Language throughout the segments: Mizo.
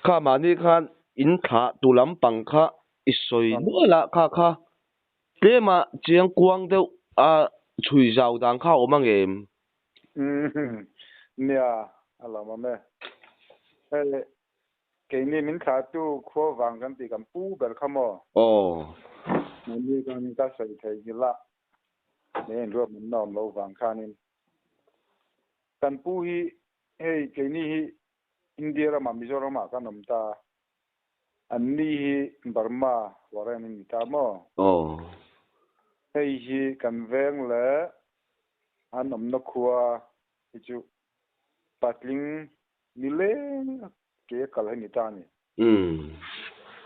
Kha mahni khan in thlah tu lampang kha i sawi nual a, kha kha tlema chiang kuang deuh a chhui zau dan kha a awm ang em? Umm nia, a lawm awm e. Hei keini min thlah tu khua vang kan tih kan pu ber kha maw? Aw. Mahni khan ka sawi theihnghilh a, min inruat man na awm lo vang khanin kan pu hi hei keini hi India ramah Mizoramah kan awm ta, an ni hi Burma Warren an ni ta maw? Aw. Hei hi kan veng leh an awmna khua hi chu patling nileng a ke a kal hi ni ta a ni. Umm.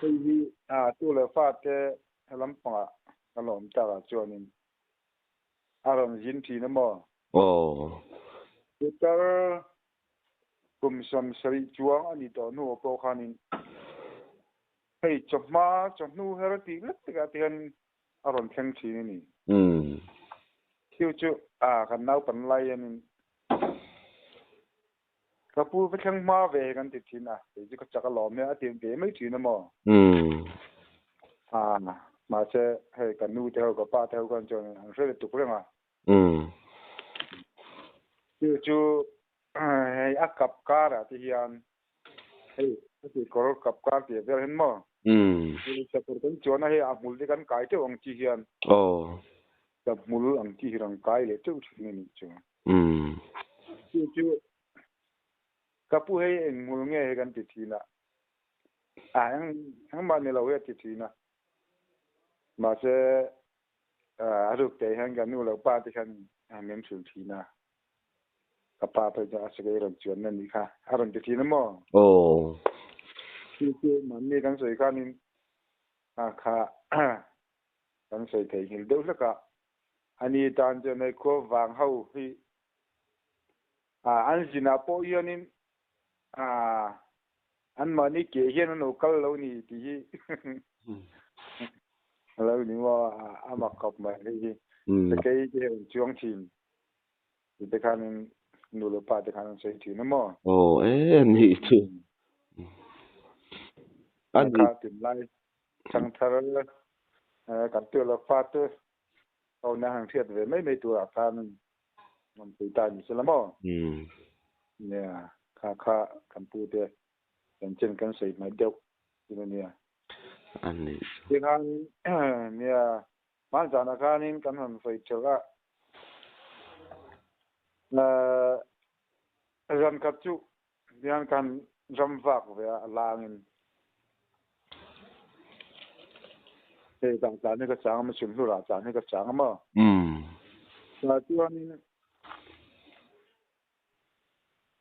Hei hi a tu leh fate helam pangah kan lo awm takah chuanin a rawn zin thin a maw? Aw. Putar Kum 70 chuang a nih tawh hnuah pawh khanin hei chawhma chawhnu her tih lek takah te hian a rawn thleng thin a ni. Thiu chu a kan naupan lai hianin ka pu va thleng hma ve hi kan ti thin a, kei chu ka chak alawm e a ti ve mai thin a maw? A mahse hei ka nu te ho ka pa te ho khan chuan an hre lutuk reng a. Chu chu hei a kap karah te hian hei a ti kawr kap kar tih vel hian maw sakawr kan chuan a hei a hmul te kan kai teuh ang chi hian ka hmul ang chi hi rawn kai leh teuh thin a nih chu. Chu chu ka pu hei eng hmul nge hei kan ti thin a, a eng engmah ni lo hi a ti thin a, mahse A ruk te hian ka nu lo pa te khan min hrilh thin a, ka pa phei chuan a sakei rawn chuan na nih kha a rawn ti thin a maw? Aw. Chu chu mahni kan sawi khanin a kha kan sawi thei nghilh deuh hlek a, ani tan chuan hei khua vang ho hi an zinah pawh hianin an mahni ke hian an lo kal lo ni tih hi a lo ni maw a mak khawp mai hei hi sakei te hian an chuang thin tih te khanin nu leh pa te khan an sawi thin a maw. Aw e ni chu. A kha tunlai thangthar kan tu leh fa te ho na han hriat ve mai mai turah khan An pui ta ni sela maw? Nia, kha kha kan pu te chanchin kan sawi hmai deuh tin a nia. A ni. Tikhan nia, hmanzanah khanin kan rawn sawi thelh a, zan khat chu hian kan ram vak ve a, a langin hei tah tlan hi ka chang a maw, chhimhlurah tlan hi ka chang a maw? Tah chuanin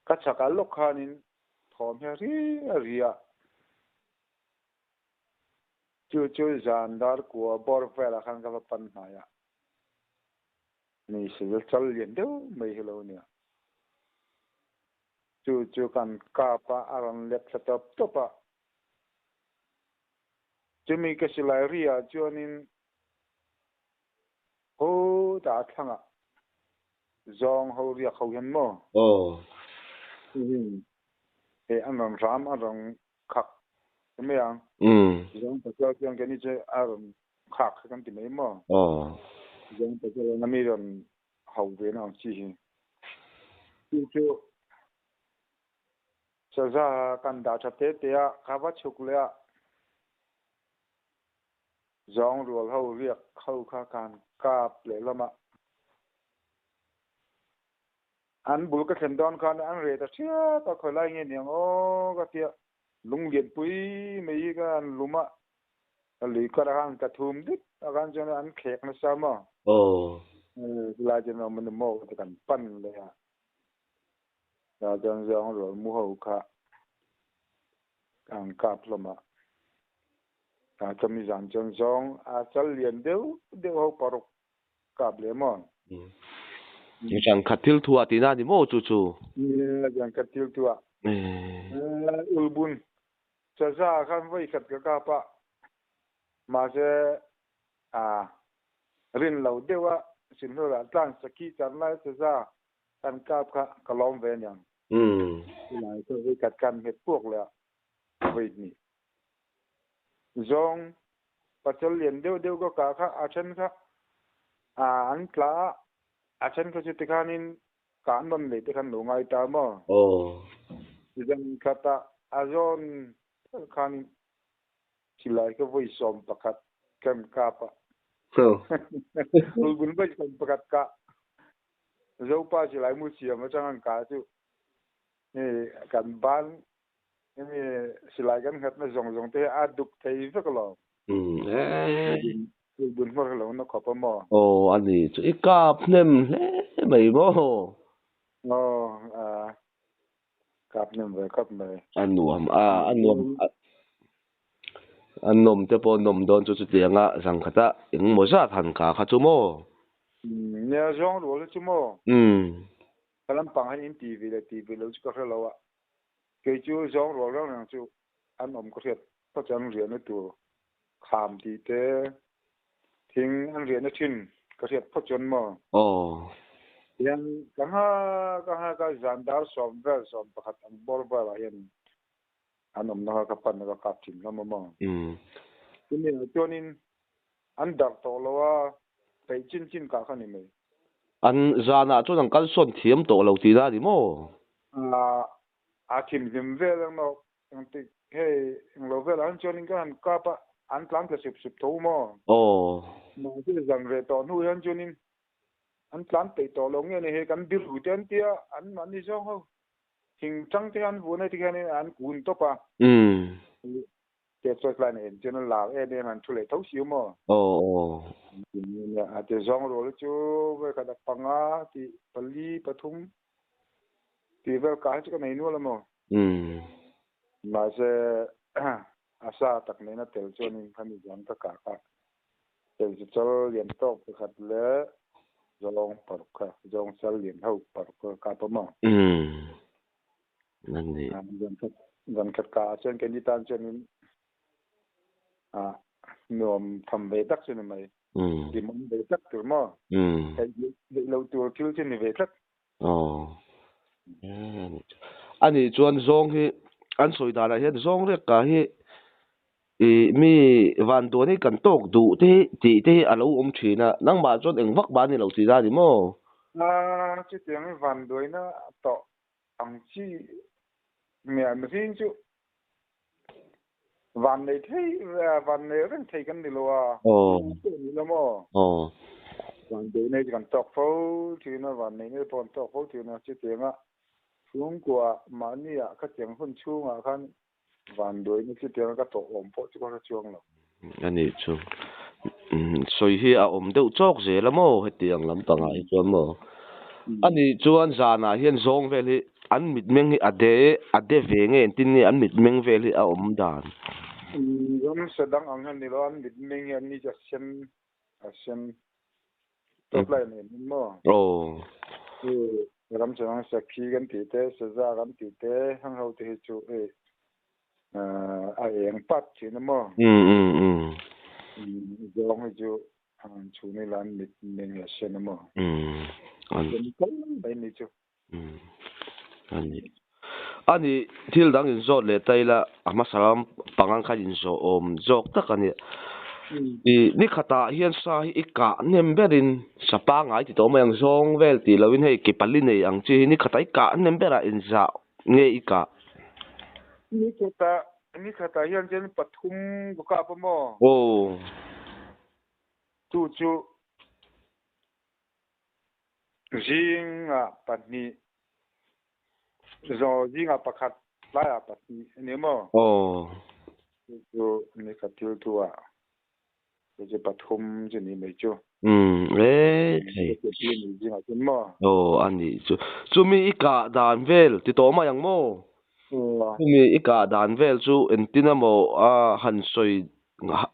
ka chhakah lawk khanin thawm hi a ri a ri a, chu chu zan dar kua bawr velah khan ka va pan hnai a, ni sil chal lian deuh mai hi lo nia. Chu chu kan kap a, a rawn lep thla tawp tawp a. Chumi ka silai ri ah chuanin hutah a thlangah zawng ho riak ho hian maw? Aw. Hei an rawn hram, an rawn khak ta mai ang. Zawng pasal chuan keini chu a rawn khak kha kan ti mai maw? Aw. Zawng pasal a mi rawn hau ve na ang chi hi. Chu chu saza kan dah tha te te a, ka va chhuk leh a, zawng rual ho riak ho kha kan kap leh lam a. An bul ka thlen dawn khan an reh ta ṭhiap a, khawi lai nge niang aw ka tia, lung lianpui mai hi ka han lum a, Ka lui kar a khan ka thum dut a khan chuan an thlek nasa maw? Aw. Chulai chuan awm ani maw ka ti kan pan leh a. Tah chuan zawng rual mu ho kha an kap hlawm a. Tah chuan mizan chuan zawng a chal lian deuh deuh ho paruk kap leh maw? Zan khat thil thu ah tihna a ni maw chu chu? Zan khat thil thu ah. Ulbun Chaza khan vawi khat ka kap a, mahse a rin lo deuh a, Sinhlurah tlan sakhi char lai chaza kan kap kha ka lawm ve aniang. Chulai chu vawi khat khan nghet puak leh a. Vawi hnih zawng pachal lian deuh deuh ka kah kha a then kha an tla a, a then kha chu tikhanin kah nawn leh te khan lo ngai ta maw? Aw. Zan khatah a zawn khanin silai kha vawi 11 kan kap a. Rulbun vawi 11 kah. Zopa silai mu siam atang an kah chu hei kan ban hemi silai kan nghat na zawng zawng te hi a duk thei vek lo. Rulbun hmar lo na khawp a maw? Aw a ni chu i kap hnem hle mai maw? Aw kap hnem ve khawp mai. A nuam a a nuam a nawm te pawh nawm dawn chu chutianga zangkhata engmaw zat han kah kha chu maw? Nia zawng rual hi chu maw? Ka lampang hian in ti ve leh ti ve lo chu ka hre lo a, kei chu zawng rual reng reng chu an awm ka hriat phawt chuan an riahna tur kham tih te thing an riahna thin ka hriat phawt chuan maw? Aw. Hian ka nghak a nghak a zan dar sawm vel sawm pakhat ang bawr velah hian an awmna kha ka pan a ka kap thin hlawm a maw? Chumi ah chuanin an darh tawh lo a, peih chin chin kah kha ni mai. An zanah chuan an kalsawn thiam tawh lo tihna a ni maw? A thimhlim vel ang maw? Engtik hei englo velah han chuanin ka han kap a, an tlan tla sup sup tho maw? Aw. Mahse zan reh tawh hnu hian chuanin an tlan peih tawh lo nge ni hei kan biru te an tia, an mahni zawng ho thing tang te hian vun heti hianin an kun tawp a. Te church line en chuan an lar em em an thu leh tho si maw? Aw aw. A te zawng rual chu vawi khat a panga tih pali pathum tih vel kah hi chu ka nei nual a maw? Mahse a sa tak nena tel chuanin khami zan ka kah kha tel chu chal lian tawk pakhat leh zawng paruk kha zawng chal lian ho paruk kha ka kap a maw? Nan ni. Zan khat ka ah chuan keini tan chuanin nuam tham ve tak chu ni mai. Hlimawm ve tak tur maw? Theih loh tur thil chu ni ve tlat. Aw. Ani chuan zawng hi an sawi danah hian zawng rek ka hi i mi vanduan hi kan tawk duh te hi tih te hi a lo awm thin a, nangmah chuan eng vak ban ni lo tih a ni maw? A, chutiang hi vanduaina tawh ang chi miah mihring chu van nei thei van nei reng thei kan ni lo a chu ni lo maw van nei nei kan tawk fo thin a van nei nei pawh kan tawk fo thin a chutiang a chhungkua mahni ah khatiang hun chhungah khan van duaina chutiang a ka tawh awm pawh chu ka hre chuang lo. A nih chu. Sawi hi a awm deuh chawk zel a maw hetiang lampangah hi chuan maw? A nih chuan zanah hian zawng vel hi an mitmeng hi a de a de ve nge engtin nge an mitmeng vel hi a awm dan? Ramsa dang ang hian ni lo an mitmeng hi an ni chu a sen a sen tawp lai nen in maw? Aw. Ramsa dang sakhi kan tih te saza kan tih te hang ho te hi chu hei a eng pat thin a maw? Zawng hi chu an chhun ila an mit meng hi a sen a maw? Sen kal mai ni chu. Ani. Ani thil dang in zawt leh ta ila a hmasa lam pangang khan in zawh awm zawk tak a ni. I ni khatah hian sa hi i kah hnem berin sa pangngai ti tawh mai ang zawng vel tih loin hei ke pali nei ang chi hi ni khatah i kah hnem berah inzah nge i kah? Ni khatah, ni khatah hian chuan pathum ka kap a maw? Aw. Chu chu zingah pahnih, zaw zingah pakhat, tlaiah pahnih a ni maw? Aw. Chu chu ni khat thil thu ah Chu chu pathum chu ni mai chu. Umm e thei. Chu chu ni zingah chuan maw? Aw a nih chu. Chumi i kah dan vel ti tawh mai ang maw? Aw. Chumi i kah dan vel chu entin emaw a han sawi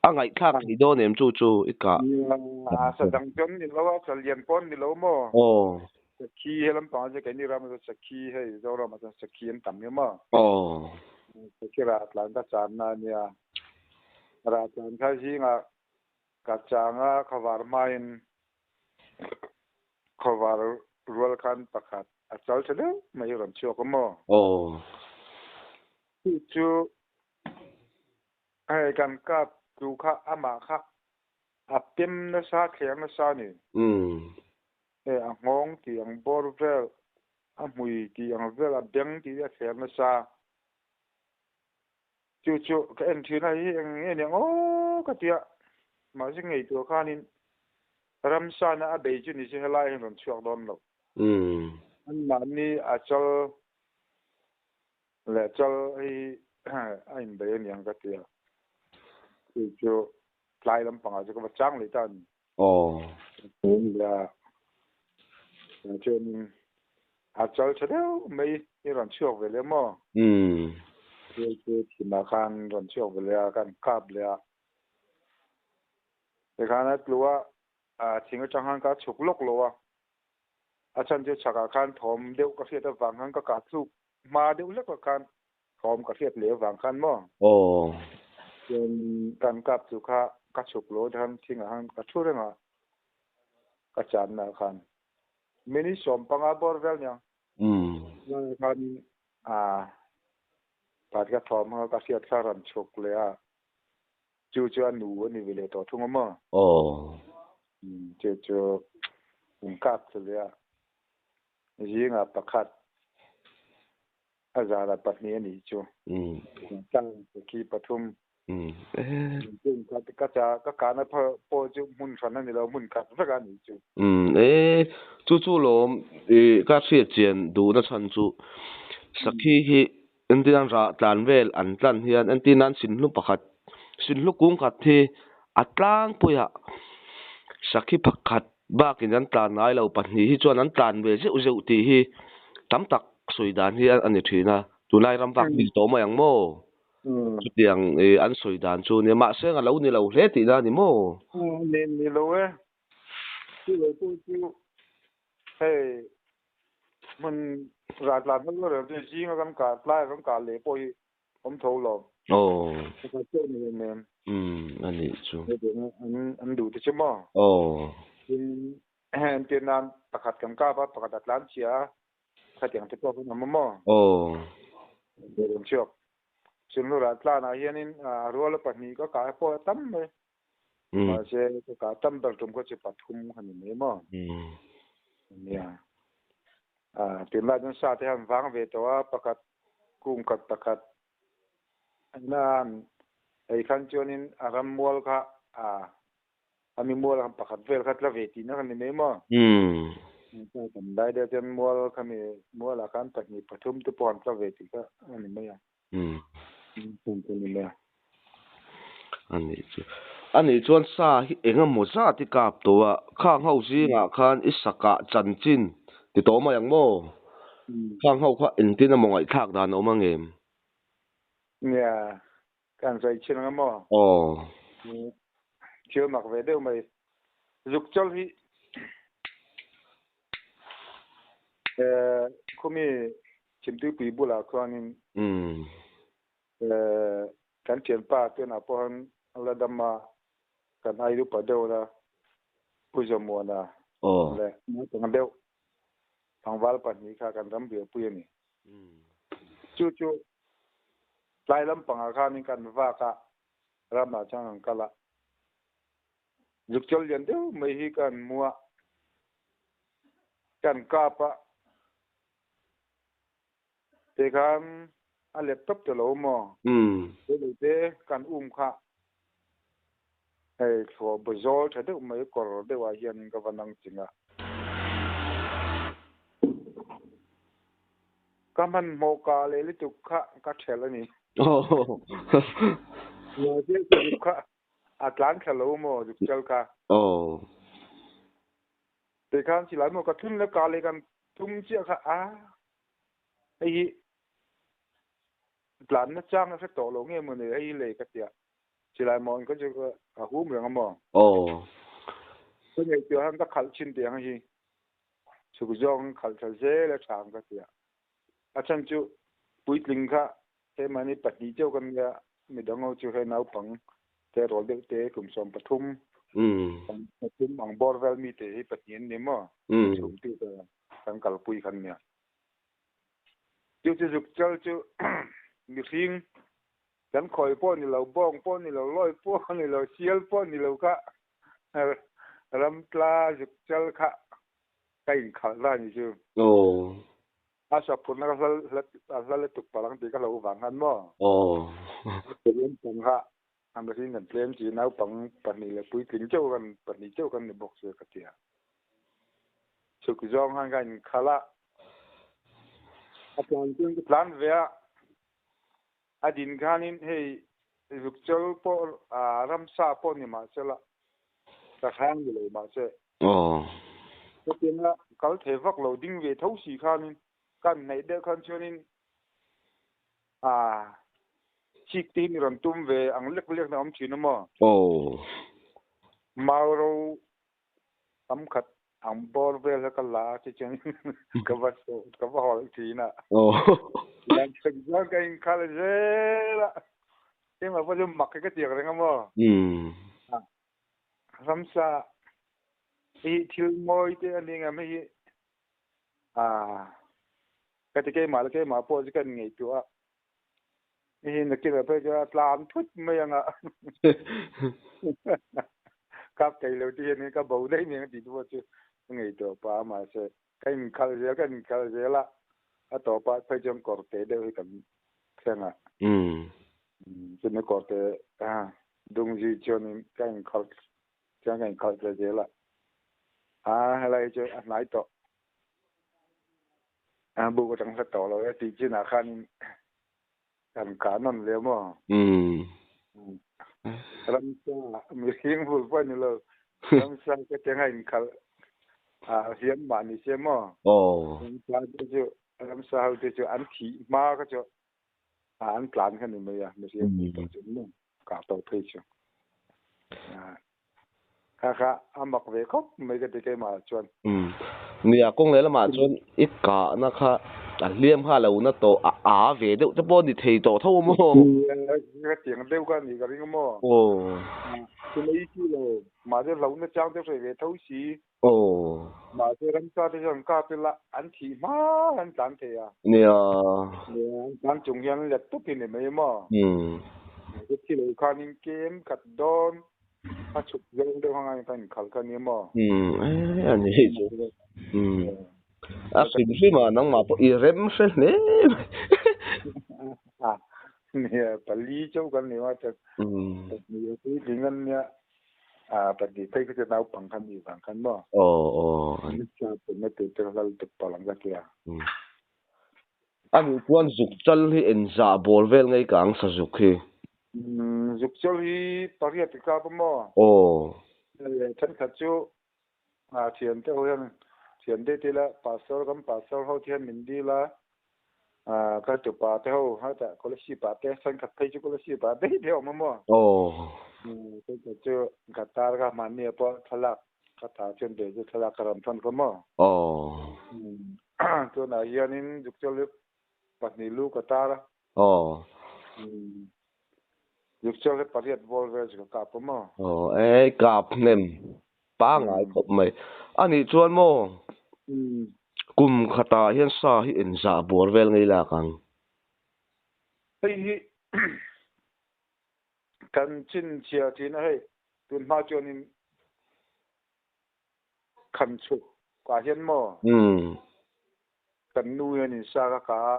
a ngaihthlak theih dawn em chu chu i kah? Nia, sa dang chuan ni lo a, sa lian pawh an ni lo maw? Aw. Sakhi he lampangah chuan keini ramah chuan sakhi hei Zoramah chuan sakhi an tam em a. Aw. Sakhi rah tlan ka channa a nia. Rah tlan kha zingah ka chang a, khawvar hmain khawvar rual khan pakhat a chal tha deuh mai hi rawn chhuak a maw? Aw. Chu chu. Hei kan kap tu kha amah kha a pem nasa thleng nasa a ni. Hei a nghawng tih ang bawr vel, a hmui tih ang vel, a beng tih a thleng nasa. Chu chu ka en thin a, hei hi eng nge niang aw ka ti a. Mahse ngaihtuah khanin ramsa na a bei chu ni se helai hian rawn chhuak dawn lo. Anmahni a chal leh chal hi a inbei a niang ka ti a. Chu chu tlai lampangah chu ka va chang leh ta a ni. Leh a chuanin a chal tha deuh mai i rawn chhuak ve leh maw? Chu chu thimah khan rawn chhuak ve leh a, kan kap leh a. Tikhan a tlu a, thing atang khan ka chhuk lawk lo a. A chhan chu chhakah khan thawm deuh ka hriat avang khan ka kah thluk hma deuh hlekah khan thawm ka hriat leh avang khan maw? Chuan kan kap chu kha ka chhuk lo khan thingah khan ka thu reng a, ka channa khan minute 15 bawr vel nia. Khan pat ka thawm kha ka hriat kha rawn chhuk leh a, chu chu a nu a ni ve leh tawh thung a maw? Chu chu in kap chu leh a, zingah pakhat a zara pahnih a nih chu. Tlang khi pathum. Ka cha ka kana pawh chu hmun hran a ni lo, hmun khat vek a nih chu. E chu chu lawm ka hriat chian duhna chhan chu sakhi hi entirnan rah tlan vel an tlan hian entirnan sinhlu pakhat sinhlu kung khat hi a tlangpuiah sakhi pakhat bakin an tlan ngai lo pahnih hi chuan an tlan ve zeuh zeuh tih hi tam tak sawi dan hi a ni thin a, tunlai ram vak bik tawh mai ang maw? Chutiang an sawi dan chu nia, mahse a lo ni lo hle tihna a ni maw? Ni ni lo e, chu lo pawh chu hei hmun rah tlan hmel ber chu zinga kan kah tlaia kan kah leh pawh hi awm tho lo. Pakhat pawh ni nen. A nih chu. An duh te chu maw? Tin entir nan pakhat kan kap a, pakhat a tlan chhia a, khatiang te pawh kan awm a maw? Rawn chhuak. Chunhlurah tlanah hianin a ruala pahnih ka kah pawh a tam mai. Mahse ka kah tam ber tum kha chu pathum kha ni mai maw? Nia. Tunlai chuan sa te han vang ve tawh a, pakhat kung khat pakhat nan hei khan chuanin a ram mual kha a mi mual khan pakhat vel kha tla ve tihna kha ni mai maw? Kan dai deuh chuan mual kha mi mualah khan pahnih pathum te pawh an tla ve tih kha a ni mai a. Ni mai a. A nih chu. A nih chuan sa hi eng emaw zat i kap tawh a, khang ho zingah khan i sakah chanchin ti tawh mai ang maw? Khang ho kha engtin emaw ngaihthlak dan a awm ang em? Nia, kan sawi chin ang emaw? Aw. Thil mak ve deuh mai. Zuk chawl hi khumi Chhimtuipui bulah khuanin Kan thianpa tunah pawh la dam a, kan ai upa deuh la, Pu Zawmuana leh naupang deuh tlangval pahnih kha kan ram riahpui a ni. Chu chu tlai lampangah khanin kan vak a, ramah chuan kan kal a. Zukchawl lian deuh mai hi kan hmu a, kan kap a. Te khan a laptop te lo maw? Te lo te kan um kha hei thluah bazawl tha deuh mai kawr deuh ah hianin ka va nang ching a. Ka hmanhmawh kah leh lutuk kha ka thelh a ni. Mahse zuk kha a tlan thla lo maw zuk chal kha. Te khan silai maw ka thun le kah leh kan tum chiah kha a hei hi tlanna chang a hre tawh lo nge maw ni hei hi lei ka tia silai maw in ka chu a hum reng a maw. Ka ngaihtuah han ka khalh thin teh ang hi chhuk zawng khalh tha zel a tha ang ka tia a chhan chu puitling kha keimahni pahnih chauh kan nia midang ho chu hei naupang te rawl deuh te kum 13 pathum ang bawr vel mi te hi pahnih an ni maw chhum tu te kan kalpui khan nia. Chu chu zuk chal chu mihring Kan khawi pawh ni lo, bawng pawh ni lo, lawi pawh ni lo, sial pawh ni lo kha ram tla zuk chal kha ka inkhalh ta ni chu. Aw. A sa phurna ka hla hla lutuk palh ang tih ka hlo vang khan maw? Aw. Tlem pang kha a mihring kan tlem chi naupang pahnih leh puitling chauh kan pahnih chauh kan ni bawk se ka ti a. Chhuk zawng khan ka inkhalh a, a tlan chuan ka tlan ve a. A din khanin hei zukchal pawh ramsa pawh ni mah sela, ka hrang ni lo mah se. Aw. Hetianga kal thei vak lo ding ve tho si khanin kan hnaih deuh khan chuanin chik te hi mi rawn tum ve ang lek lek na awm thin a maw? Aw. Mauro Tam khat ang bawr vel kha ka la a ti chuan ka va ka va hawlh thin a. Lan chhak chuan ka inkhal zel a. Keimah pawh chu mak hi ka tiak reng a maw. Ramsa hi thil mawi te a ni ngam hei hi ka ti keimah leh keimah pawh chu ka inngaihtuah a. Hei nakin ah phei chuan a tlan thut mai ang a. Kap thei lo te hian ka bo daih mai ang tih te pawh chu ka ngaihtuah pah a mahse ka inkhal zel ka inkhal zel a a tawpah phei chuan kawr te deuh hi kan thleng a. Chumi kawr te dung zui chuanin ka inkhal chuan ka inkhal tle zel a. A helai hi chu a hnai tawh. A buk atang hla tawh lo e tih chinah khanin kan kah nawn leh maw? Ramsa mihring bul pawh ni lo ramsa ka cheng a inkhalh ah hian mah ni se maw? Ramsa te chu ramsa ho te chu an thih hma kha chu an tlan kha ni mai a mihring bul pawh chu maw kah tawh phei chu. Kha kha a mak ve khawp mai ka ti keimah ah chuan. Nia, kawng leh lamah chuan i kahna kha a hliam kha a lo na tawh a a ve deuh te pawh a ni thei tawh tho a maw? Nia, ka tiang deuh kha a nih ka ring a maw? Aw. Chumai chi lo, mahse hlauhna chang te hre ve tho si. Aw. Mahse ramsa te chuan kap ila an thih hma an tlan thei a. Nia. Nia, an tlan chung hian let tawp hi ni mai a maw? Mahse thi lo khanin kem khat dawn. A chhuk zawng deuh anga ka inkhal kha nia maw? Umm e a ni hei chu. Umm a hrim hrim a nangmah pawh i rem hre hle mai. A nia pali chauh kan ni a chuan pahnih a puitling an nia a pahnih phei kha chu naupang kha ni vang khan maw? Aw aw. Nisa pawhna tur te lal tuk palh ang ka tia. A nih chuan zuk chal hi enzah bawl vel ngei ka ang sa zuk hi. Zuk chal hi pariat i kap a maw? Aw. Thenkhat chu thian te ho hian thian te tila pastor kan pastor ho te hian min dil a, ka tupa te ho hetah Kolasib ah te thenkhat phei chu Kolasib ah daih daih a awm a maw? Aw. Thenkhat chu Qatar ka mahni ah pawh thlalak Ka ta chuan ve chu thlalak ka rawn thawn kha maw? Aw. Tunah hianin Zukchawlh pahnih lu ka tar a. Aw. Zukchawlh hi pariat vawl vel chu ka kap a maw? Aw, e kap hnem pangngai khawp mai. Anih chuan maw? Kum khatah hian sa hi inzah buar vel ngei lak ang. Hei hi Kan chinchhiah thin a hei, tun hma chuanin khan chhuk ah hian maw kan nu hian in sa ka kah a,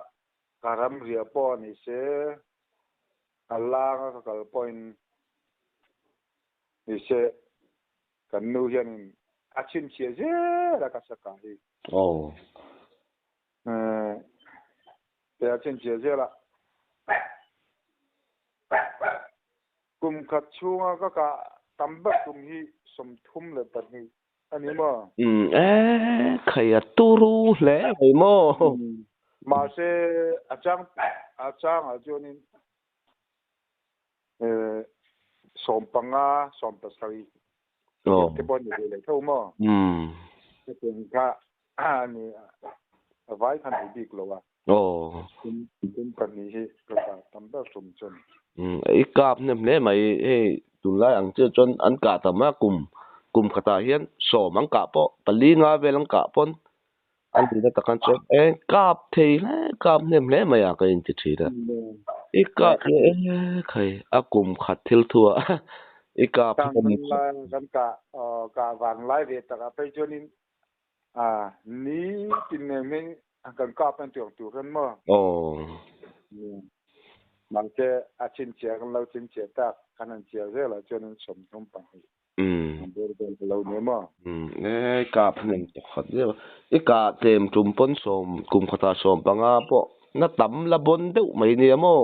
ka ram riah pawh a ni se, a lang a ka kal pawhin ni se, kan nu hianin a chhinchhiah zel a ka sa kah hi. A chhinchhiah zel a. Kum khat chhunga ka kah tam ber tum hi 32 a ni maw? Umm e, khai a turu hle mai maw? Mahse a chang a changah chuanin 15, 17 te pawh a ni ve leh tho maw? Hetiang kha a ni a vai khan ei bik lo a. Aw. Kum pahnih hi ka kah tam ber tum chu a ni. Umm i kap hnem hle mai hei tunlai ang chiah chuan an kah tam a kum kum khatah hian 10 an kah pawh pali nga vel an kah pawn an nihna takah chuan eng kap thei hle kap hnem hle mai a ka inti thin a. I kap e khai a kum khat thil thua i kap tang lai kan ka ka wang lai ve taka phei chuanin a ni tin ne me kan kap an tuang tu kan mo oh mang che a chin che kan lo chin che tak kan an che zela chuanin som thum pang hi bor bel lo ne mo e kap nem to khat zeu i ka tlem tum pon som kum khata som panga po na tam la bon deuh mai ni mo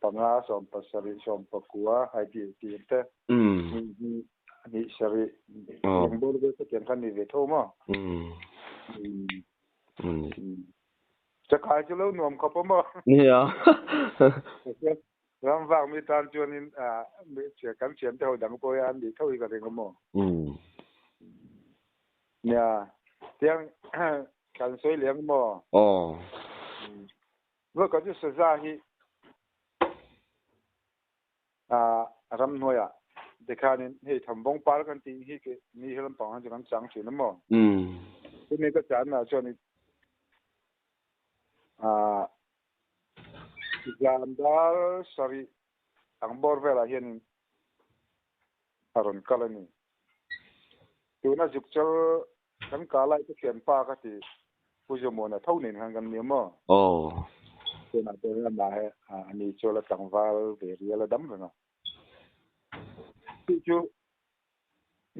panga som pasari som pakua hai ti ti te ni sari yang bor bel te kan ni ve tho moจะขายจะเล่าหน่วมเขาปะมั้ง เนี่ยรำฟังมีตอนชวนนี่เสียกันเสียงเท่าดังโปยอันดีเท่าอีกอะไรก็มั้งเนี่ยเตียงกันสวยเลี้ยงมั้งอ๋อเมื่อก่อนจะสุดาฮีรำหน่วยอ่ะเด็กนี่เฮ้ทำบงปากันตีฮีเกนี่เฮลันปองจะกันจังสินะมั้งทีนี้ก็จานนะชวนนี่Zandar sari ang borvela hian aron kalani tuna zukchal kan kala ite thian pa ka ti pujomona thonin han kan ni mo oh tuna te na he ani chola tangwal ve riala dam na ti chu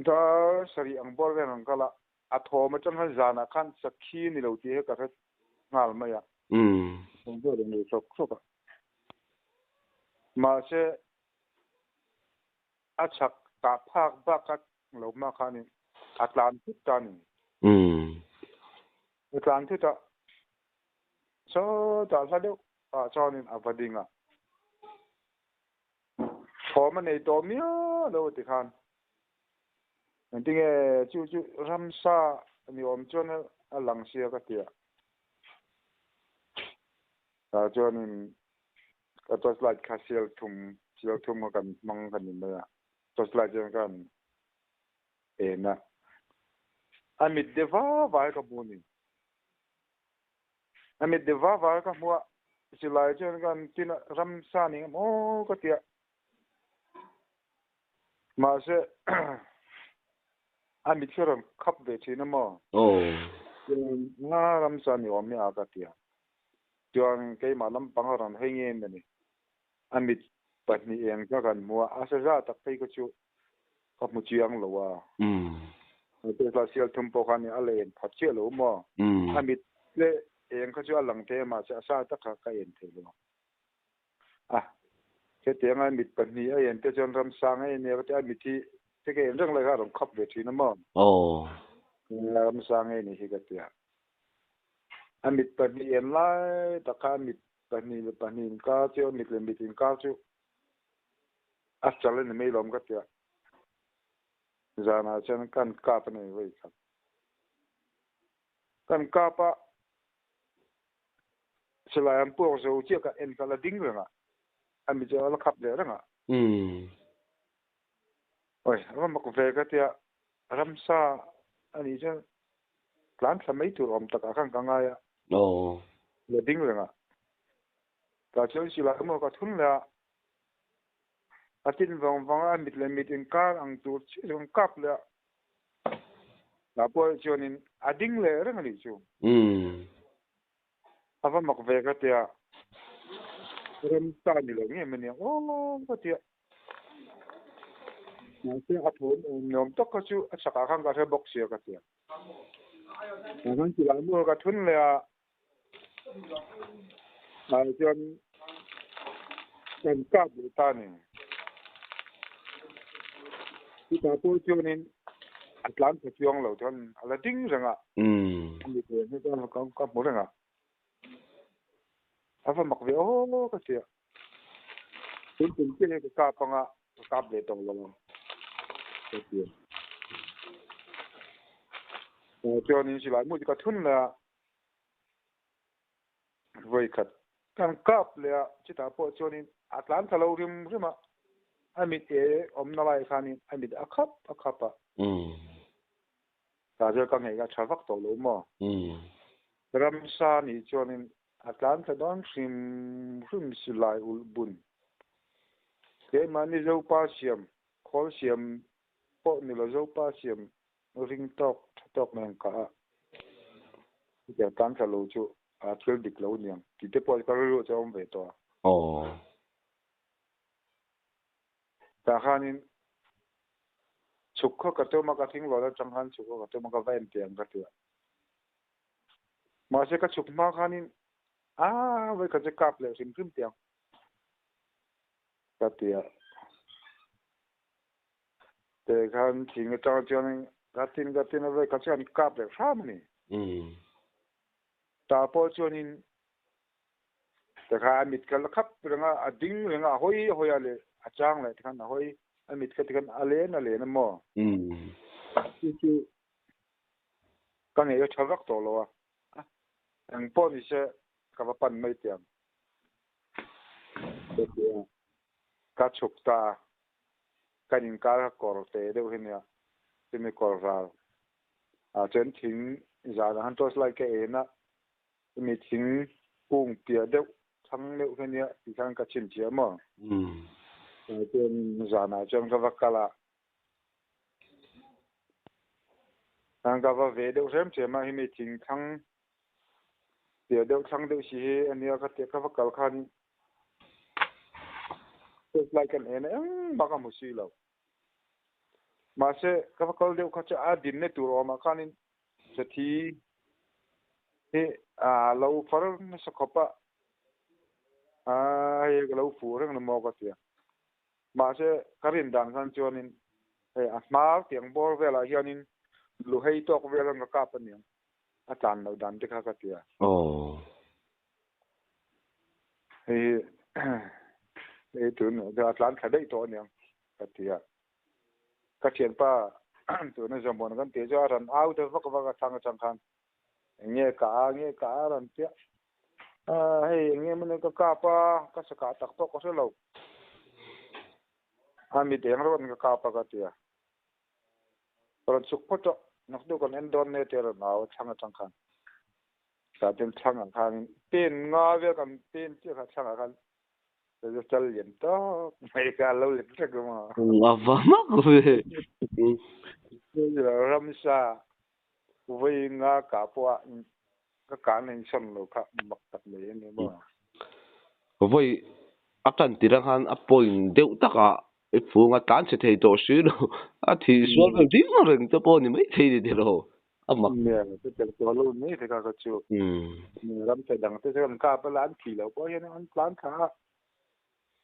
da sari ang borvela ang kala a thoma chang han zana khan sakhi ni lo ti he ka ngal ma ya ผมก็เลยมีชกชกมาเชอาชักตาภาคบ้ากัดเหลามาคานี่อัตลานทุกตานี่อัตลานทุกตาโซ่ตาซะเดียวอาจอนี่อับดิ่งอ่ะพอมันในตัวเมียเราติคันนั่นที่ไงจู่จู่รำซามีอมจนหลังเสียก็เตียจนก็ตัวสไลด์คาเซียลทุ่มเซียลทุ่มกันมังกันนี่มั้ยตัวสไลด์จังกันเอ็นะอามิดเดว่าไว้กับมูนี่อามิดเดว่าไว้กับมัวสไลด์จังกันที่น่ะรำซานี่โอ้ก็เตียมาเสอามิดเชื่อมขับเวทีนะมั้งโอ้งารำซานี่ว่าไม่อากาเตียจวนเกมาลำปังรันให้เงินนี่อามิดปัจนี้เองก็กันมัวอาศัยตักไปก็ชูกับมุจียงหลัวเป็นลาเซียลทุ่มโปกันนี่อะไรเอ็นผัดเชี่ยวหลัวมั้งอามิดเล่เองก็ชูหลังเทมาจะอาศัยตักก็เอ็นเทลัวอ่ะแค่เตียงอามิดปัจนี้เอ็นเตจนรำสังเอ็นเนี่ยก็จะอามิดที่ที่เอ็นเรื่องอะไรก็รำขับเวทีนะมั้งโอ้รำสังเอ็นนี่ก็เตียอามิดปนีเอ็นไล่ตะขามิดปนีปนีก้าเจ้ามิดเลมิดอินก้าเจ้าอาจารย์นี่ไม่ลงก็เตียจานาเช่นกันกาปนี่ไว้ครับกันกาปะสลายอันพวกเจ้าเจ้าก็เอ็นกะละดิ้งเลยนะอามิดเจ้าละขับเลยนะโอ้ยเรามาคุยกันเตียรำซาอันนี้เจ้าร้านสมัยตัวอมตะกังกังไงอ่ะโอ้เลดิ้งเลยอ่ะแต่เจ้าสิละมันก็ทุนละอาทิตย์วังวังอ่ะมิดเลยมิดอินการอังตัวชื่อของกับเลยแล้วพอชวนินอดิ้งเลยเรื่องอะไรชูอาว่ามักเวก็เตียเริ่มตานี่เลยเนี่ยมันเนี่ยโอ้ก็เตียนั่นเสียอัดหัวน้องตกก็ชูสักครั้งก็เสียบอกเสียก็เตียนั่นคือหลังมือก็ทุนเลยอ่ะจนจนกลับตาเนี่ยที่ตาตัวจนินอัตลันจะยองเหล่าจนอะไรดิ้งจังอ่ะมีตัวนี่ก็ก็หมดเลยอ่ะถ้าฟังมักเวโอ้ก็เสียถึงถึงที่นี่ก็กลับปังอ่ะกลับเลยตรงลงเสียจอนี่สิหลายมุดก็ทุนละไว้ขัดกันกลับเลยอ่ะจิตาพอจอนี่อัตลันทะเลาริมใช่ไหมอามิดเออมนาลายคานี่อามิดอัคับอัคับอ่ะแต่เจ้ากังเอกชาวฟักตัวลมอ่ะรำซานี่จอนี่ A tlan thla dawn hrim hrim silai ulh bun. Keimahni Zopa siam, khawl siam pawh ni lo Zopa siam ring tawk tha tawk nen kah a, chutiang tlan thla lo chu a thil dik lo niang tih te pawh ka rilru chu a awm ve tawh a. Aw. Tah khanin chhuk khaw ka tum a, ka thing lawn atang khan chhuk khaw ka tum a, ka va en teh ang ka ti a. Mahse ka chhuk hma khanin a vawikhat chu kap leh hrim hrim teh ang ka ti a. Teh khan thing atang chuan ka tin ka tin a vawikhat chu an kap leh hram a ni. Tah pawh chuanin Te kha a mit kha la khap reng a, a ding reng a, a hawi a hawi a leh a chang leh te khan a hawi, a mit kha tikhan a len a len a maw? Chu chu ka ngei a tha vak tawh lo a, eng pawh ni se ka va pan mai teh ang ka ti a, ka chhuk ta a, kan inkar kha kawr te deuh hi nia, chumi kawr ral ah chuan thing zanah khan torch light ka en a, Mi thing kung piah deuh thlang deuh hi ania tih khan ka chhinchhiah maw? Chuan zanah chuan ka va kal a, khan ka va ve deuh hrem hrem a, hemi thing thlang piah deuh thlang deuh si hi ania ka tia ka va kal khan torchlight kan en a engmah ka hmu si lo. Mahse ka va kal deuh kha chu a dinna tur awmah khanin Sathi hi a lo far nasa khawp a, a hei ka lo fuh reng na maw ka ti a. Mahse ka rin dan khan chuanin hei a hmar tiang bawr velah hianin luhei tawk vel an ka kap a niang, a tlan loh dan te kha ka ti a. Hei hei tun a tlan thla daih tawh a niang ka ti a. Ka thianpa tuna Zawmbawn kan tih chu a rawn au ta vak vak a thlang atang khan eng nge ka a nge ka a rawn tia a hei eng nge mawni ka kap a ka sakah tak pawh ka hre lo a mit eng rawn ka kap a ka tia rawn chhuk phawt tawh naktuk kan en dawn nia tia rawn au a thlang atang khan tah chuan thlangah khan pen nga vel kan pen chiah kha thlangah khan Chal lian tawk mai kha lo let vek a maw. A va mak ve. Ramsa vawi nga kah pawh a ka kah na insawn lo kha mak tak mai a ni maw. Vawi a tan tir ang khan a point deuh takah i fung a tlan chhe thei tawh si lo. A thih sual vel ding reng te pawh a ni maithei ni tiraw. A mak. Nia, ka tel tawh lo mai thei kha ka chu. Ram thei dang te chu an kap a la, an thi lo pawh hian an tlan thla a.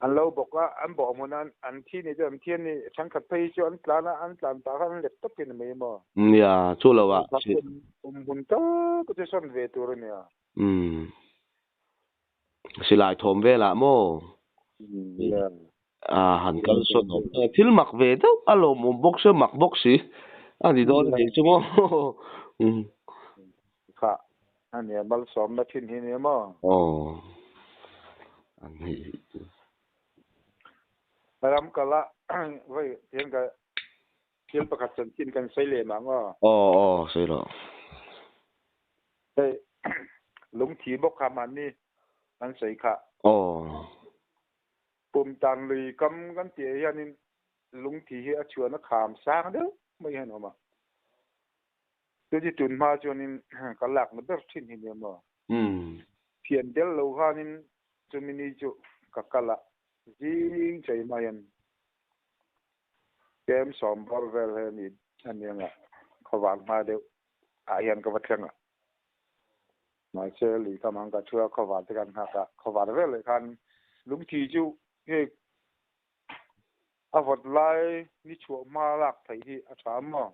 An lo bawk a, an bawh hmun a, an thi ni chu an thi a ni. Thenkhat phei hi chu an tlan a, an tlan pah khan an let tawp in a mai maw? Nia, chu lo ah. Awm hmun tak chu sawn ve tur a nia. Silai thawm velah maw? Nia. A han kal sawn awm. Thil mak ve deuh a lawmawm bawk sia, mak bawk si. A ni dawn a nih chu maw. Kha a nia malsawmna thin hi nia maw? Aw. A ni. Ram kal a vawi hian ka thil pakhat chanchin kan sawi leh mah maw? Aw aw sawi rawh. Hei lungthi bawk kha mahni an sawi kha. Aw. Pum tan lui kam kan tih ah hianin lungthi hi a chhuahna kham sang deuh mai hian a awm a. Chuti tun hma chuanin ka lakna ber thin hi nia maw. Thian tel lo khanin chumi ni chu ka kal a, zing chei hma hian kem sawm bawr vel hi a ni anga khawvar hma deuh ah hian ka va thleng a. Mahse lui kam ang ka thu a, khawvar te kan nghak a, khawvar vel leh khan lungthi chu hei a vawt lai ni chhuah hma lak theih hi a tha maw?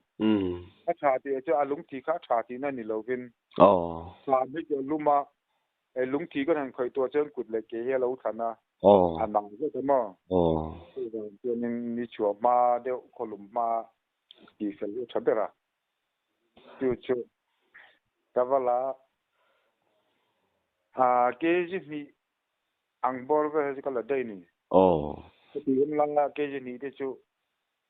A tha tih chu a lungthi kha a tha tihna ni lovin thlam hi chu a lum a, hei lungthi kan han khawih tuah chuan kut leh ke hi a lo thlan a, a nang zet a maw? Chuvang chuanin ni chhuah hma deuh khawlum hma tih fel hi a tha ber a. Chu chu ka va la a kg hnih ang bawr vel hi chu ka la daih ni. Ka ti in lang a kg hnih te chu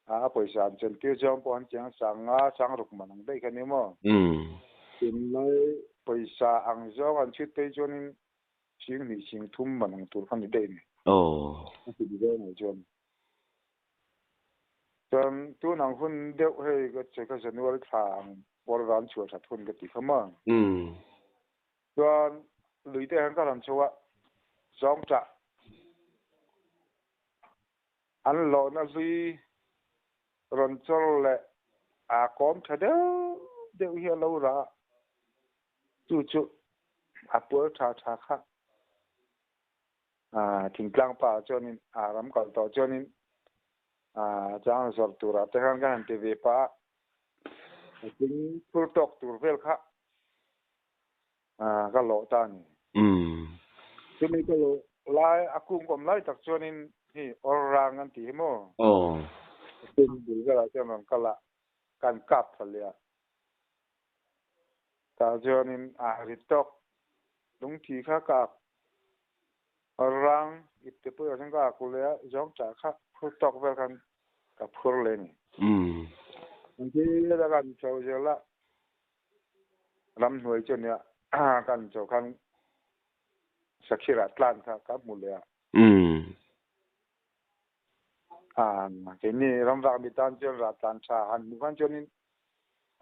a pawisa an chen tir zawng pawh an chiang sang nga sang ruk man ang daih kha ni maw. Tunlai pawisa ang zawng an chhut phei chuanin. Sing hnih sing thum man ang tur kha ni daih ni. Aw. A ti zel mai chuan. Chuan tun ang hun deuh hei ka che kha January thla ang bawr van chhuah that hun ka ti kha maw. Chuan lui te hian ka rawn chho a, zawng chah an lawhna hlui rawn chawr leh a kawm tha deuh deuh hi a lo rah a, chu chu a pual tha tha kha thingtlang pa chuanin a ram kal tawh chuanin chang zawrh turah te khan ka han ti ve pah a, a tling phur tawk tur vel kha ka lawh ta a ni. Chumi ka lawh lai a kung awm lai tak chuanin hi awr rang an ti hi maw? Tin bul velah chuan rawn kal a, kan kap thla leh a. Tah chuanin a ri tawk lungthi kha ka ak rang ip te pawh chuan ka ak leh a, zawng chah kha phur tawk vel khan ka phur leh a ni. Engtin a kan chho zel a, ramhnuai chu nia kan chho khan sakhirah tlan kha ka hmu leh a. Keini ramvak mi tan chuan rah tlan tha han hmuh khan chuanin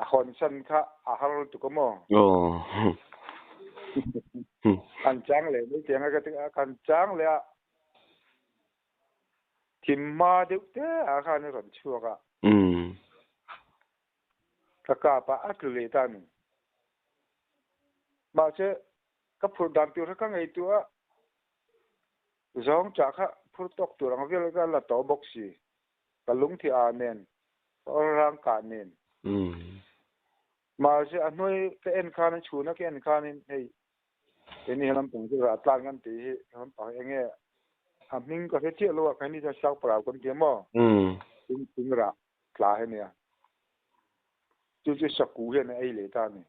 a hawn san kha a har lutuk a maw? Kan chang leh mai tiang a ka ti a, kan chang leh a thim hma deuh te ah khan a rawn chhuak a. Ka kap a, a tlu leh ta a ni. Mahse ka phurh dan tur kha ka ngaihtuah a. Zawng chah kha phur tawk tur ang vel ka la tawh bawk si. Ka lungthi a nen, ka awr rang kah nen. Mahse a hnuai ka en khan, a chhuna ka en khanin hei keini he lampang chu rah tlang kan tih hi he lampang hi enge a hming ka hre chiah lo a, keini chuan Sakparau kan ti a maw? Thing thing rah tla hi a nia. Chu chu saku hian a ei leh ta a ni.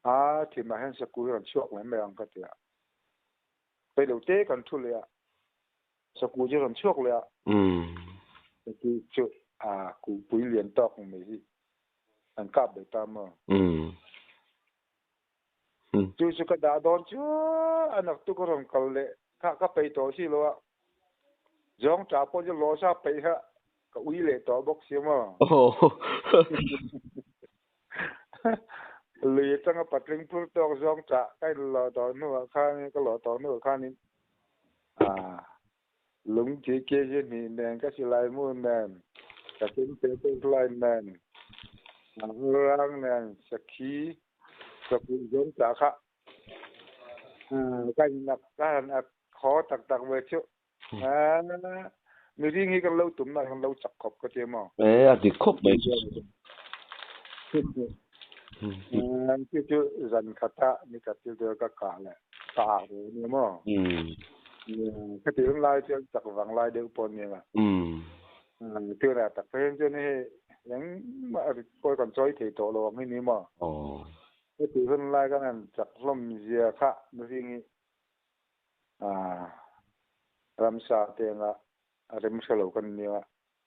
A thimah hian sakul rawn chhuak mai mai ang ka ti a. Peilo te kan thu leh a, sakul chu rawn chhuak leh a. Sakul chu a kulpui lian tawk mai hi an kap leh ta maw. Chu chu ka dah dawn chu a naktuk a rawn kal leh kha ka peih tawh si lo a. Zawng tah pawh chu lawsa peih kha ka ui leh tawh bawk si maw. Lui atanga patling phur tawk zawng chah ka inlawh tawh hnuah khanin ka lawh tawh hnuah khanin lungthi kg hnih nen ka silai mu nen ka thingte pek lai nen rang nen sakhi sakuh zawng chah kha ka inak ka han ak khaw tak tak ve chu. Mihring hi kan lo tum na kan lo chak khawp ka ti maw? E, a dik khawp mai chu. Chu chu zan khata ni khat thil tur ka kah leh ka ah ve ania maw? Ka ti hun lai chuan chak vang lai deuh pawh ania ma. Tunah tak phei chuan hei engmah rit pawh kan chawi thei tawh lo ang hi ni maw? Ka ti hun lai kan han chak hlawm zia kha mihring hi Ramsa te anga rem hre lo kan nia,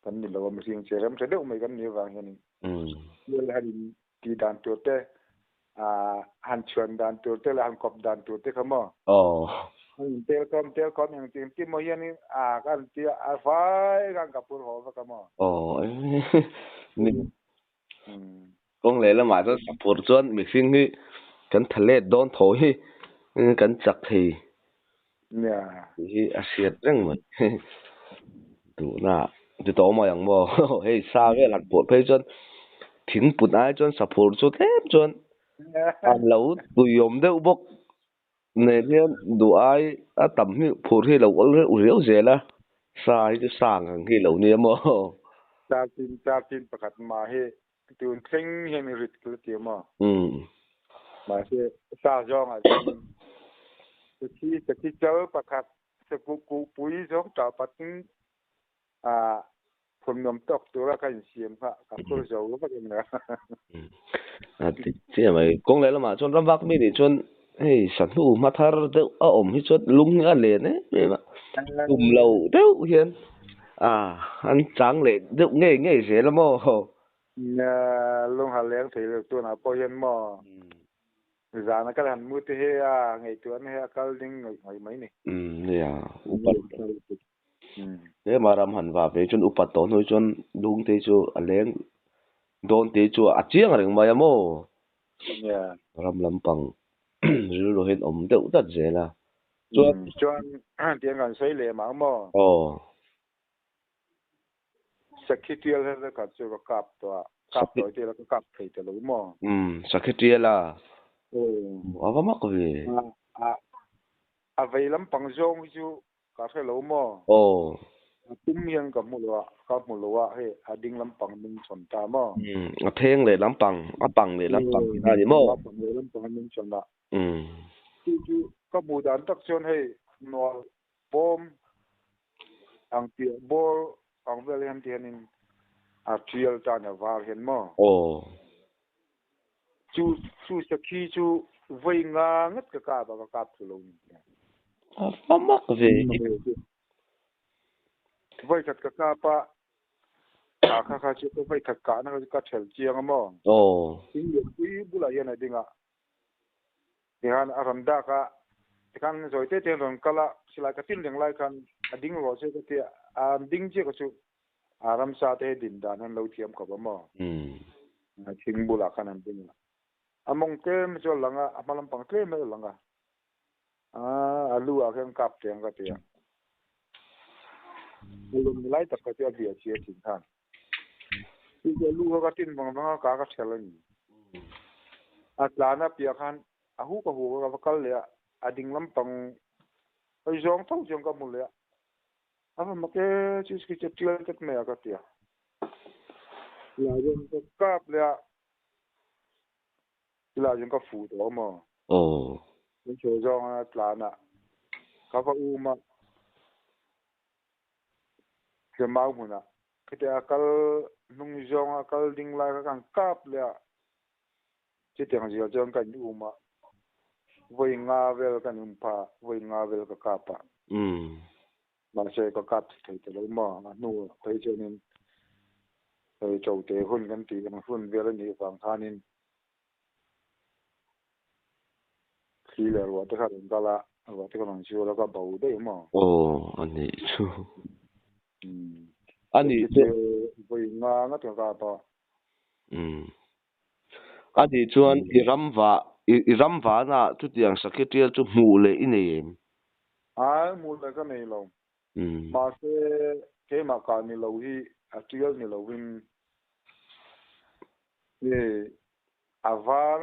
kan ni lo a, mihring che rem hre deuh mai kan nih avang hianin thil han in tih dan tur te, han chhuan dan tur te leh han kawp dan tur te kha maw? An in tel khawm tel khawm eng ting ti maw hianin kan ti a, a fai khan ka phur haw vek a maw? Kawng leh lamah chuan sapur chuan mihring hi kan tha let dawn tho hi kan chak thei tih hi a hriat reng mai. Duhna ti tawh mai ang maw? Hei sa vel han pawh phei chuan thing put ai chuan sapur chu tlem chuan a lo tuiawm deuh bawk nen hian duh ai a tam hi phur hi lo awl reuh riau zel a, sa hi chu sa ang ang hi lo nia maw? Chartin chartin pakhat mah hi tun thleng hian i rit ka ti maw? Mahse sa zawngah chuan sakhi sakhi chal pakhat sakuh kuhpui zawng tah patin Phun nuam tawk tura ka insiam kha ka phur zo vek em le. A ti chiah mai. Kawng leh lamah chuan ram vak mi nih chuan hei sahnu hma thar deuh a awm hi chuan lung hi a len em em a. Tum lo deuh hian a an chang leh deuh ngei ngei zel a maw? Nia, lung ha leng thei lo tunah pawh hian maw? Zana kal han mu te he a ngaihtuahna he a kal ding ngaih ngaih mai ni. Umm nia upat tlema ram han va ve chuan upat tawh hnu chuan lung te chu a leng dawn te chu a chiang reng mai a maw? Nia. Ram lampang rilru hian awm deuh dat zel a. Chuan. Chuan tiang kan sawi leh mah ang maw? Aw. Sakhi tial he vekah chu ka kap tawh a, kap tawh i tila ka kap thei ta lo maw? Umm, sakhi tial a? A va mak ve. A, a vei lampang zawng hi chu ka hre lo maw? Aw. A pum hian ka hmu lo a, ka hmu lo a, hei a ding lampang min chhawn ta maw? Umm, a pheng leh lampang, a pang leh lampang tih na a ni maw? A pang leh lampang min chhawn a. Umm. Chu chu ka hmuh dan tak chuan hei nual bawm ang piah bawr ang vel hian ti hianin a tial tan a var hian maw? Aw. Chu chu sakhi chu vawi nga ngat ka kap a, ka kap thu lo ni. A va mak ve. Vawi khat ka kap a, a kha kha chu ka vawi khat kahna kha chu ka ṭhel chiang a maw? Aw. Thing lianpui bulah hian a ding a, Tikhan a rawn dak a, tikhan zawi te te rawn kal a, silai ka tin reng lai khan a ding rawh che ka ti a, an ding chiah ka chu a ramsa te hi din dan an lo thiam khawp a maw? Thing bulah khan an ding a, a mawng tlem chu a lang a, a hma lampang tlem a lang a, a lu ah khian kap teh ang ka ti a, a lawm ni lai tak kha chu a bia chi a thin khan. Chu chu a lu kha ka tin vang vang a, ka ka ṭhel a ni. A tlan a piah khan a huk a huk a, ka va kal leh a, a ding lampang hawi zawng tho chuan ka hmu leh a. A va mak e, chu chu chu tial tlat mai a ka ti a. Tilai chuan ka kap leh a, tilai chuan ka fuh tawh a maw. Aw. Min sawi zawng a tlan a, ka va um a. He mau hmunah khiti a kal hnung zawng a kal ding lai kha kan kap leh a, chutiang zia chuan kan um a, vawi nga vel kan um pha, vawi nga vel ka kap a. Mahse ka kap thei ta lo maw, a hnu ah phei chuanin hei Chote hun kan tih ang hun vel a nih vang khanin Thli leh ruah te kha rawn kal a, ruah te kha rawn chhiar a, ka bo daih maw? Aw, a nih chu. A nih chu. Vawi nga ngat ka kap a. Umm. A nih chuan i ram va, i ram vana chutiang sakhi tial chu hmuh leh i nei em? Ai, hmuh leh ka nei lo. Mahse, keimah kah ni lo hi a tial ni lovin i a var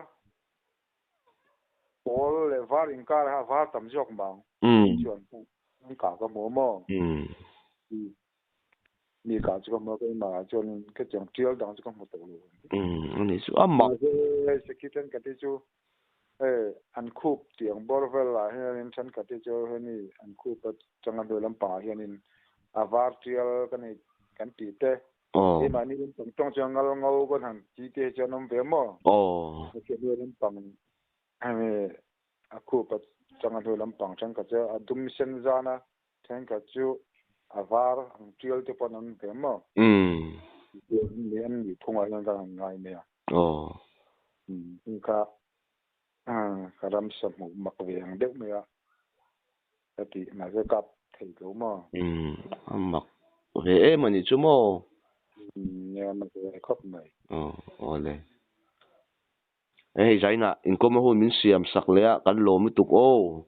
pawl leh var inkar a var tam zawk mang chuan an kah ka hmu maw? Mi kah chu ka hmu a, keimah ah chuan khetiang tial dang chu ka hmu tawh lo. Ani chu a mak. Mahse, Sikhi thenkhat hi chu hei an khup tiang bawr vel ah hianin thenkhat hi chu hemi an khup atanga hnuai lampangah hianin a var tial ka nei kan tih te Keimahni lampang tawng chuan ngal ngo kan han ti te hi chuan awm ve maw? Hetiang hnuai lampang hemi a khup atanga hnuai lampang thenkhat chu a dum sen zan a, thenkhat chu a var ang tial te pawh an awm ve maw? Tichuan an nih phungah hian kan han ngai mai a. Heng kha ka ramsa hmuh mak ve ang deuh mai a. Ka tih mahse kap thei tlo maw? Umm a mak ve em a nih chu maw? Umm nia mak ve khawp mai. Aw awle. Hei Zaina inkawm a hun min siam sak leh a kan lawm lutuk aw.